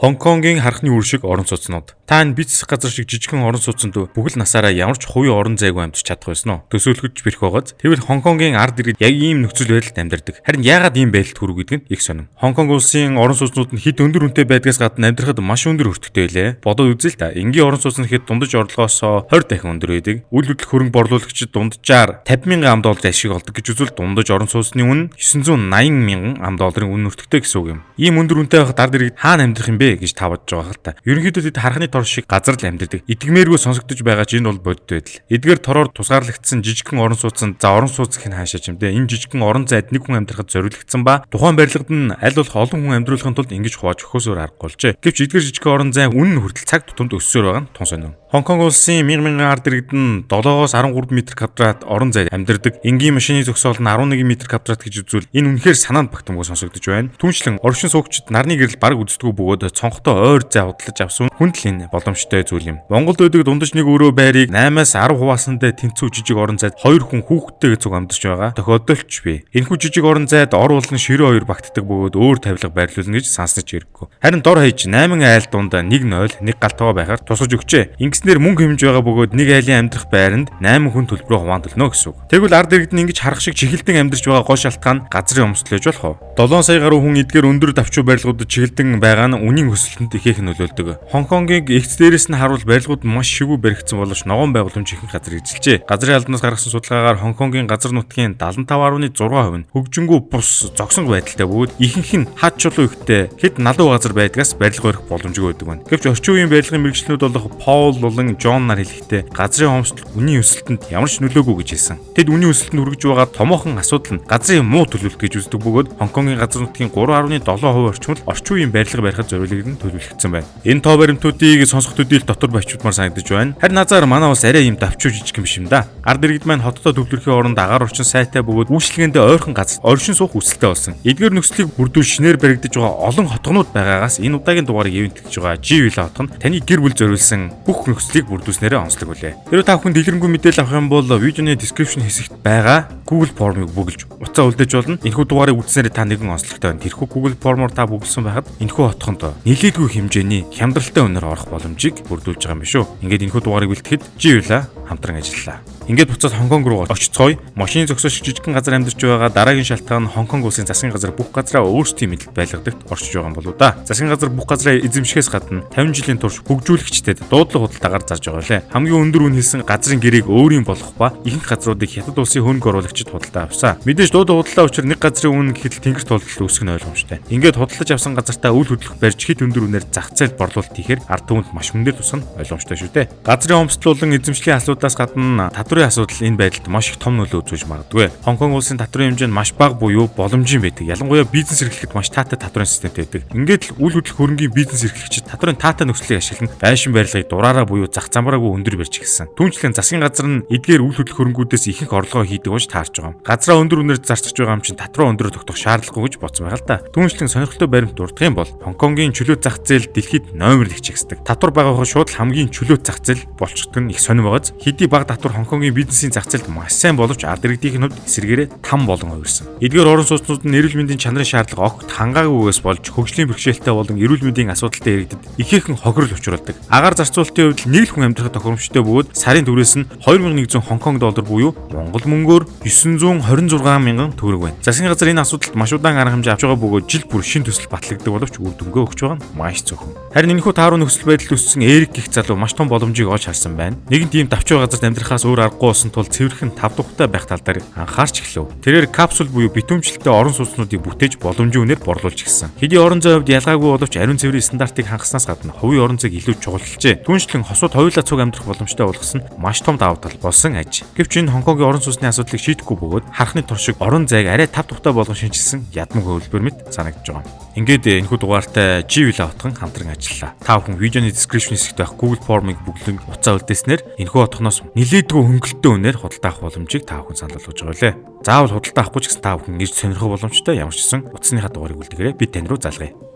Хонконгийн хархны үр шиг орон сууцнууд. Та энэ бизнес газар шиг жижигхэн орон сууцнд бүхэл насаараа ямар ч хувийн орон зайгүй амьдарч чадах байсан уу? Төсөөлөхөд ч бэрх байгааз. Тэгвэл Хонконгийн ард иргэд яг ийм нөхцөл байдалд амьдардаг. Харин яагаад ийм байдалд хүрв гэдэг нь их сонин. Хонконг улсын орон сууцнууд нь хэд өндөр үнэтэй байдгаас гадна амьдрахад маш өндөр өртөгтэй байлээ. Бодоод үзье л та. Энгийн орон сууц нь хэд дундаж орлогоос 20 дахин өндөр байдаг. Үл хөдлөх хөрөнгө борлуулагчид дунджаар 50 мянган ам доллар ашиг олдог гэж үзвэл дундаж орон сууцны үнэ 980 мянган ам долларын үнэ өртөгтэй гэсэн үг юм. Ийм өндөр үнэтэй байхад ард иргэд хаана амьдрах юм бэ гэж та бодож байгаа хэл та. Ерөнхийдөө тэд хархны тор шиг газар л амьдардаг. Итгэмээргүй сонсогдож байгаа ч энэ бол бодит байдал. Эдгээр тороор тусгаарлагдсан жижигхэн орон сууцанд за орон сууц гэх нь хаашаа ч юм те. Энэ жижигхэн орон зайд нэг хүн амьдрахад зориулагдсан ба тухайн барилгад нь аль болох олон хүн амьдруулахын тулд ингэж хувааж өгөхөөс өөр аргагүй болжээ. Гэвч эдгээр жижигхэн орон зай үнэ нь хүртэл цаг тутамд өссөөр байгаа нь тун сонин. Хонконг улсын мянга мянган ард иргэд нь 7-оос 13 м квадрат орон зайд амьдардаг. Энгийн машины зогсоол нь 11 м квадрат гэж үзвэл энэ үнэхээр санаанд багтамгүй сонсогдож байна. Түүнчлэн оршин суугчид нарны гэрэл бараг үздэггүй бөгөөд цонхтой ойр зай худалдаж авсан хүн л энэ боломжтой зүйл юм. Монголд байдаг дундаж нэг өрөө байрыг 8-аас 10 хуваасантай тэнцүү жижиг орон зайд хоёр хүн хүүхэдтэйгээ цуг амьдарч байгаа тохиолдол ч бий. Энэхүү жижиг орон зайд ор болон ширээ хоёр багтдаг бөгөөд өөр тавилга байрлуулна гэж санснаж хэрэггүй. Харин дор хаяж 8 айл дунд 1 0 1 гал тогоо байхаар тусгаж өгчээ. Ингэснээр мөнгө хэмжиж байгаа бөгөөд нэг айлын амьдрах байранд 8 хүн төлбөрөө хуваан төлнө гэсэн үг. Тэгвэл ард иргэд нь ингэж харах шиг чихэлдэн амьдарч байгаа гол шалтгаан нь газрын хомсдол гэж болох уу? 7 сая гаруй хүн эдгээр өндөр давчуу барилгуудад чиглэдэн байгаа нь үнийн өсөлтөнд ихээх нөлөөлдөг. Хонконгийн эгц дээрээс нь харуул барилгууд маш шигүү баригдсан боловч ногоон байгууламж ихэнх газар эзэлжээ. Газрын албанаас гаргасан судалгаагаар Хонконгийн газар нутгийн 75.6% нь хөгжингүү бус зогсон байдалтай бөгөөд ихэнх нь хад чулуу ихтэй хэд налуу газар байдгаас барилга барих боломжгүй байдаг байна. Гэвч орчин үеийн барилгын мэргэжилтнүүд болох Паул болон Джон нар хэлэхдээ газрын хомсдол үнийн өсөлтөнд ямар ч нөлөөгүй гэж хэлсэн. Тэд үнийн өсөлтөнд хүргэж байгаа томоохон асуудал нь газрын муу төлөвлөлт гэж үздэг бөгөөд Хонконгийн газар нутгийн 3.7% орчим л орчин үеийн барилга барихад зориулагдсан төлөвлөгдсөн байна. Энэ тоо баримтуудыг сонсох төдийл дотор бачимдмаар санагдаж байна. Харин назар манай улс арай ийм давчуу жижиг юм шиг юм да. Ард иргэд маань хоттой төвлөрхийн оронд агаар орчин сайтай бөгөөд үйлчилгээндээ ойрхон газар оршин суух хүсэлтэй болсон. Эдгээр нөхцөлийг бүрдүүл шинээр баригдаж байгаа олон хотгонууд байгаагаас энэ удаагийн дугаарыг ивээн тэтгэж байгаа G Villa хотго нь таны гэр бүл зориулсан бүх нөхцөлийг бүрдүүлснээрээ онцлог үлээ. Хэрвээ та бүхэн дэлгэрэнгүй мэдээлэл авах юм бол видеоны description хэсэгт байгаа Google Form-ыг бөглөж утсаа үлдээж болно. Энэхүү дугаарыг үзснээр та нэгэн онцлогтой байна. Тэрхүү Google Form-оор та бөглөсөн байхад энэхүү хотгонд нэлээдгүй хэмжээний хямдралтай үнээр орох боломжийг бүрдүүлж байгаа юм биш үү. Ингээд энэхүү дугаарыг бэлтгэхэд G Villa хамтран ажиллалаа. Ингээд буцаад Хонконг руу очицгооё. Машины зогсоол шиг жижигхэн газар амьдарч байгаа дараагийн шалтгаан нь Хонконг улсын засгийн газар бүх газраа өөрсдийн мэдлэлд байлгадаг орчиж байгаа юм болоо да. Засгийн газар бүх газраа эзэмшихээс гадна 50 жилийн турш хөгжүүлэгчдэд дуудлага худалдаагаар зарж байгаа лээ. Хамгийн өндөр үн хэлсэн газрын гэрээг өөрийн болгох ба ихэнх газруудыг хятад улсын хөрөнгө оруулагчид худалдаа авсан. Мэдээж дуудлага худалдаа учраа нэг газрын үн гэхэд тэнгэр тултал үүсэх нь ойлгомжтой. Ингээд худалдаж авсан газартаа үл хөдлөх барьж хэд өндөр үнээр зах зээл борлуулалт хийхээр ард түмэнд маш хүндээр тусах нь ойлгомжтой шүү дээ. Газрын хомсдол болон эзэмшлийн асуудлаас гадна татврын асуудал энэ байдалд маш их том нөлөө үзүүлж магадгүй. Хонконг улсын татврын хэмжээ нь маш бага буюу боломжийн байдаг. Ялангуяа бизнес эрхлэхэд маш таатай татврын системтэй байдаг. Ингээд л үл хөдлөх хөрөнгийн бизнес эрхлэгчид татврын таатай нөхцөлийг ашиглан байшин барилгыг дураараа буюу зах замбраагүй өндөр барьж эхэлсэн. Түүнчлэн засгийн газар нь эдгээр үл хөдлөх хөрөнгүүдээс ихэнх орлогоо хийдэг болж таарч байгаа юм. Газраа өндөр үнээр зарцаж байгаа юм чинь татвараа өндөр тогтоох шаардлагагүй гэж бодсон байгаа л да. Түүнчлэн сонирхолтой баримт дурдах юм бол Хонконгийн чөлөөт зах зээл дэлхийд номер 1 чигсдэг. Татвар байгаа шууд л хамгийн чөлөөт зах зээл болчихдог нь их сонир байгааз хэдий бага татвар Хонконгийн бизнесийн зах зээлд маш сайн боловч ард иргэдийн хувьд эсрэгээрээ там болон хувирсан. Эдгээр орон сууцнууд нь эрүүл мэндийн чанарын шаардлага огт хангаагүйгээс болж хөгжлийн бэрхшээлтэй болон эрүүл мэндийн асуудалтай иргэдэд ихээхэн хохирол учруулдаг. Агаар зарцуулалтын хувьд нэг л хүн амьдрахад тохиромжтой бөгөөд сарын түрээс нь 2100 Хонконг доллар буюу Монгол мөнгөөр 926 мянган төгрөг байна. Засгийн газар энэ асуудалд маш удаан арга хэмжээ авч байгаа бөгөөд жил бүр шинэ төсөл батлагддаг боловч үр дүнгээ өгч байгаа нь маш цөөхөн. Харин энэхүү тааруу нөхцөл байдалд өссөн Эрик гэх залуу маш том боломжийг олж харсан байна. Нэгэн тийм давчуу газарт амьдрахаас өөр аргагүй болсон тул цэвэрхэн тав тухтай байх тал дээр анхаарч эхлэв. Тэрээр капсул буюу битүүмжлэлтэй орон сууцнуудыг бүтээж боломжийн үнээр борлуулж эхэлсэн. Хэдий орон зай хувьд ялгаагүй боловч ариун цэврийн стандартыг хангаснаас гадна хувийн орон зайг илүү чухалчилжээ. Түүнчлэн хосууд хоёулаа цуг амьдрах боломжтой болгосон нь маш том давуу тал болсон аж. Гэвч энэ Хонконгийн орон сууцны асуудлыг шийдэхгүй бөгөөд хархны тор шиг орон зайг арай тав тухтай болгон шинчилсэн ядмаг хувилбар мэт санагдаж байгаа. Ингээд энэхүү дугаартай G Villa хотгон хамтран ажиллалаа. Та бүхэн видеоны description хэсэгт байх Google Form-ыг бөглөн утсаа үлдээснээр энэхүү хотгоноос нэлээдгүй хөнгөлөлттэй үнээр худалдаа авах боломжийг та бүхэн санал болгож байгаа лээ. Заавал худалдаа авахгүй ч гэсэн та бүхэн ирж сонирхох боломжтой. Ямар ч гэсэн утасныхаа дугаарыг үлдээгээрэй. Би тань руу залгая.